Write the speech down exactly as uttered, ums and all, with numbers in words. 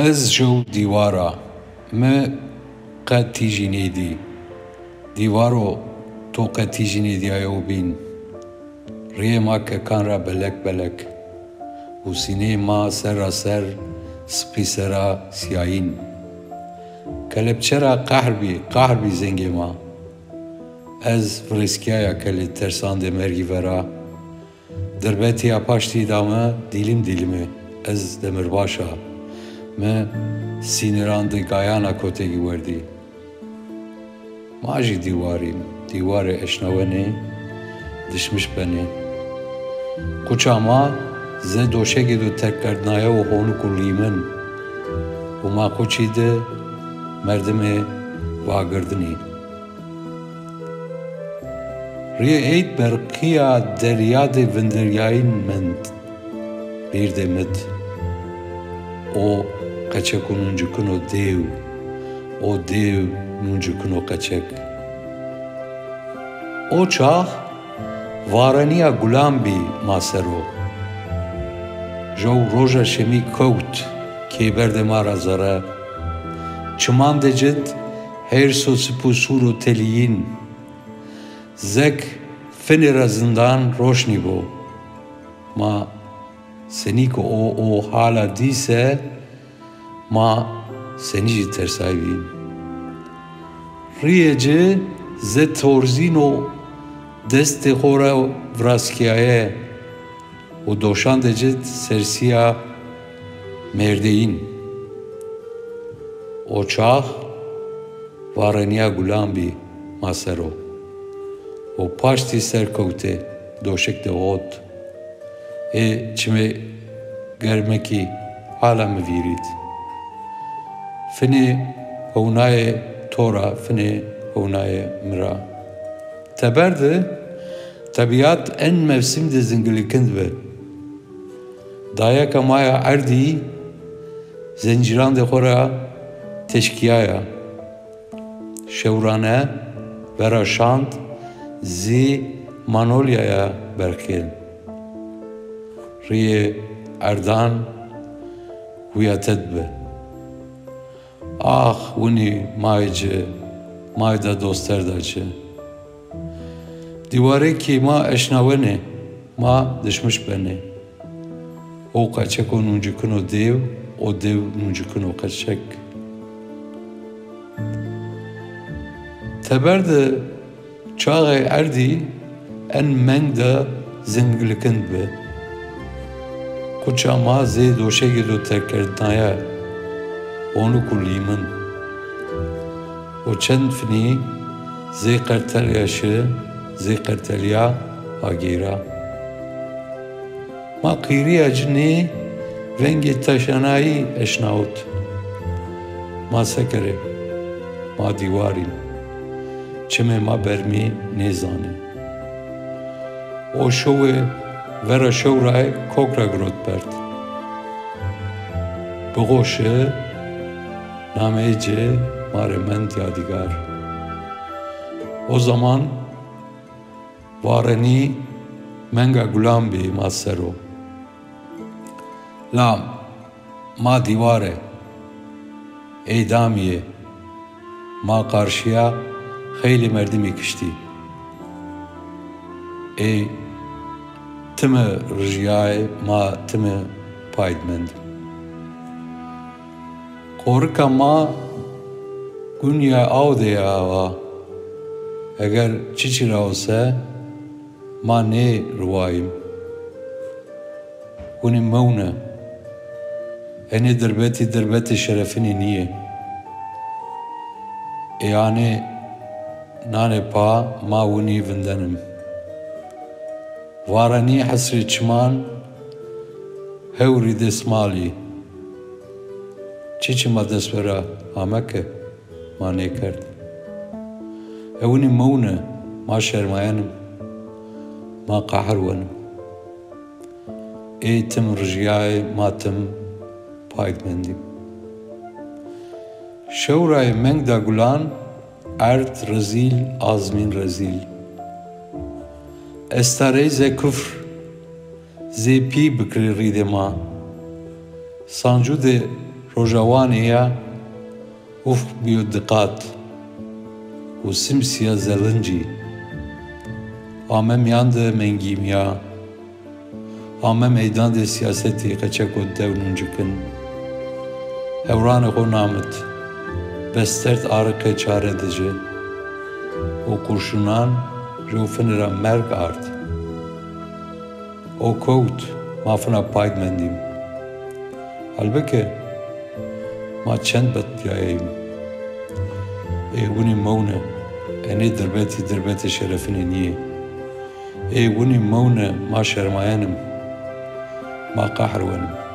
Ez jew dîwar a, mi qe tîjî nêdî. Dîwaro to qe tîjî nêdîyayo bîn. Rîyê ma kekan ra belek belek û sîneyê ma ser ra ser, sipî sera sîyayîn. Kelepçe ra qahr bî, qahr bî zengê ma. Ez virêskîyaya kelê tersandê mergî vera. Dirbetîya paştî da mi dîlim dîlimê, ez demirbaş a. Mi sînirandê gayana kotegî werdî. Ma jî dîwarîm, dîwarê eşnawenê, dişmiş benê. Quça ma zê doşegê do terkkerdnaye û honik û lîmin û ma quçî di merdimê vagirdinî. Rîyê eyd berqîya deryadê vinderyayîn mend. Bîrdê mit. O qeçeko nuncikino dêw, o dêw nuncikino qeçek. O çax varenîya gulan bî ma ser o. Jew roja şemî kewt kêberdê ma ra zere. Çimandê cid hêrs û sip û sûr û telîyîn. Zek finê ra zindan roşnî bo. Ma senî ke o, o hala dî se, ma senî jî tersay bî. Rîyê ci zê torzîn o destê xo ra viraskîyaye û doşandê ci sersîya mêrdeyîn. O çax varenîya gulan bî ma ser o. O paştî ser kewtê doşek de hot. Ê çimê germekî hala mi vîrît. Finê hewnayê to ra, finê hewnayê mi ra. Teber de tebîat en mewsim de zingilikind bi. Dayeka ma ya erdî zencîrandê xo ra teşkîyaya. Şewrane vera şand zî manolyaya berqîn. Rîyê erdan huyated bi. Ax winî mayê ci, mayê da dosterda ci. Dîwarêkî ma eşnawenê, ma dişmiş benê. O qeçeko nuncikino dêw, o dêw nuncikino qeçek. Teber de çaxê erdî en meng de zingilikind bi. Quça ma zê doşegê do terkkerdnaye, honik û lîmin. O çend finî zê qertelya şi, zê qertelya agêra. Ma qîrîya ci nê vengê teşanayî eşnawit. Ma sekerê? Ma dîwarîm. Çimê ma bermî nêzanê. O şowê vera şewrayê kok ra girot berd. Bi xo şi, nameyê ci ma rê mend yadîgar. O zaman varenî menga gulan bî ma ser o. La ma dîwar ê, ey damî yê. Ma qarşîya xeylê merdimî kiştî. Ey timi rijîyayê, ma timi payd mendî. Qorika ma gunya aw de ya awa. Eger çiçî ra ose, ma nê riwayîm. Winî mewne. Enê dirbetî dirbetê şerefinî nîyê. Ê anê nanê pa ma winî vindenim. Varenî hesrê çiman hewrî dêsmalî. Çiçî ma dest vera ame ke ma nêkerd. Ewinî mewne, ma şermayenim, ma qehir wenim. Ey tim rijîyayê, ma tim payd mendî. Şewrayê meng da gulan, erd rezîl, azmîn rezîl. Estarey zê kufr, zê pî bikirê rîdê ma. Sancûdê Roja wanê ya ufq bîyo diqat û simsîya zelincî. Ame mîyan de mengîmîya, ame meydan de sîyasetî qeçeko dew nuncikin. Hewranê xo namit, bestert ariqê çare de ci û kurşunan jew finî ra merg ard. O kewt, ma fina pay mendîm. Halbike ma çend bedbîyayeyîm. Ê winî mewne, enê dirbetî dirbetê şerefinê nîyê. Ê winî mewne, ma şermayenim. Ma qehr wenim.